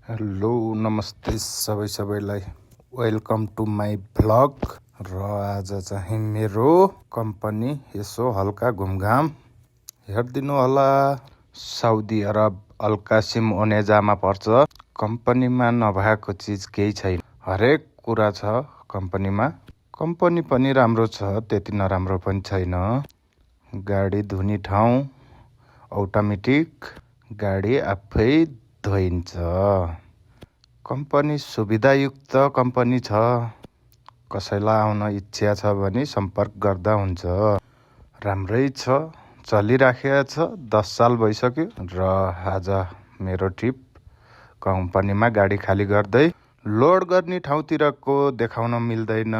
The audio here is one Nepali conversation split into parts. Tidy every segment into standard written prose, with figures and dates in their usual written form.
हेलो नमस्ते सबैलाई वेलकम टु माई भ्लग। र आज चाहिँ मेरो कम्पनी यसो हल्का घुमघाम हेरिदिनु होला। साउदी अरब अल-कासिम ओनेजामा पर्छ। कम्पनीमा नभएको चिज केही छैन, हरेक कुरा छ कम्पनीमा। कम्पनी पनि राम्रो छ, त्यति नराम्रो पनि छैन। गाडी धुने ठाउँ अटोमेटिक, गाडी आफै धोइन्छ। कम्पनी सुविधायुक्त कम्पनी छ। कसैलाई आउन इच्छा छ भने सम्पर्क गर्दा हुन्छ। राम्रै छ, चलिराखेको छ, 10 साल भइसक्यो। र आज मेरो ट्रिप कम्पनीमा गाडी खाली गर्दै, लोड गर्ने ठाउँतिरको देखाउन मिल्दैन,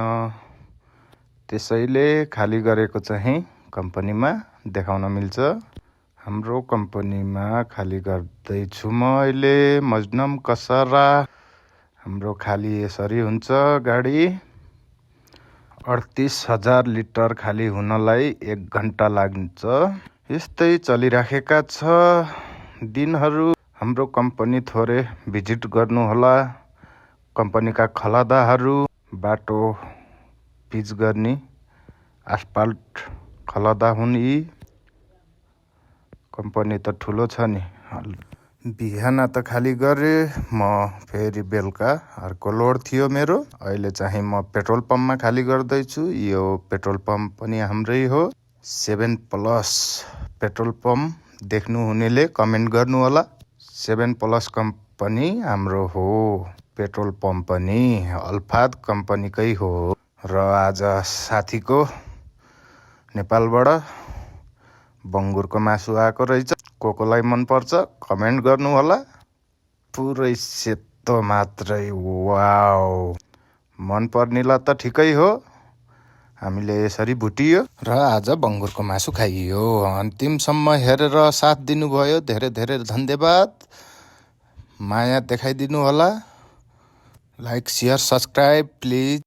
त्यसैले खाली गरेको चाहिँ कम्पनीमा देखाउन मिल्छ। हाम्रो कम्पनीमा खाली गर्दैछु म अहिले मजनम कसरा। हाम्रो खाली यसरी हुन्छ गाडी। 38,000 लिटर खाली हुनलाई 1 घन्टा लाग्छ। यस्तै चलिराखेका छ दिनहरू। हाम्रो कम्पनी थोरै भिजिट गर्नुहोला। कम्पनीका खलदाहरू बाटो पिच गर्ने आस्फाल्ट खलदा हुन्। यी कम्पनी त ठुलो छ नि। बिहान त खाली गरे म, फेरि बेलुका अर्को लोड थियो मेरो। अहिले चाहिँ म पेट्रोल पम्पमा खाली गर्दैछु। यो पेट्रोल पम्प पनि हाम्रै हो। 7+ पेट्रोल पम्प देख्नु हुनेले कमेन्ट गर्नु होला। 7+ कम्पनी हाम्रो हो। पेट्रोल पम्प पनि अल्फाद कम्पनीकै हो। र आज साथीको नेपालबाट बङ्गुरको मासु आएको रहेछ। कोलाई मनपर्छ कमेन्ट गर्नु होला। पुरै सेतो मात्रै, वाउ। मन पर्नेलाई त ठिकै हो, हामीले यसरी भुटियो र आज बङ्गुरको मासु खाइयो। अन्तिमसम्म हेरेर साथ दिनुभयो, धेरै धेरै धन्यवाद। माया देखाइदिनु होला। Like, share, subscribe please.